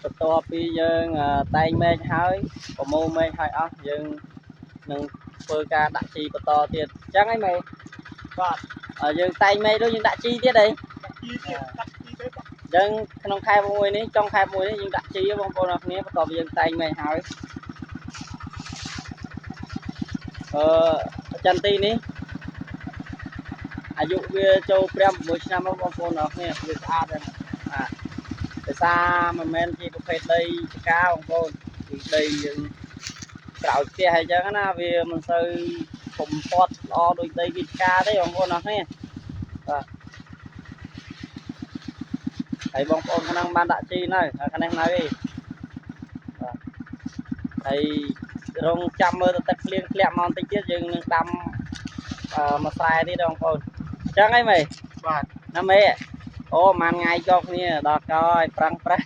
បន្ទាប់ពីយើងតែងមែកហើយប្រមូលមែកហើយអស់យើងនឹងធ្វើការដាក់ជីបន្តទៀតអញ្ចឹងហីមេ បាទ យើងតែងមែកដូចយើងដាក់ជីទៀតអី ដាក់ជីទៀតដាក់ជីទៅបាទ អញ្ចឹងក្នុងខែ6នេះចុងខែ6នេះយើងដាក់ជីបងប្អូនអរគ្នាបន្ទាប់ពីយើងតែងមែកហើយអឺចន្ទទីនេះអាយុវាចូល5 6ឆ្នាំមកបងប្អូនអរគ្នាវាស្អាតហើយបាទ ភាសាមិនមែនជាប្រភេទដីចកាបងប្អូនគឺដីយើងក្រោយផ្ទះអីចឹងណាវាមិនសូវបំពត់ល្អដូចដីគេចកាទេបងប្អូនអរគ្នាបាទហើយបងប្អូនក្នុងបានដាក់ជីនៅហើយខាងនេះនៅទេបាទហើយរងចាំមើលទៅទឹកភ្លៀងធ្លាក់មកបន្តិចទៀតយើងនឹងដាំអឺមួយស្រែទៀតបងប្អូនអញ្ចឹងហីមេ បាទ ណាមេអូប្រហែលថ្ងៃជាប់គ្នាដល់កោឲ្យប្រឹងប្រែង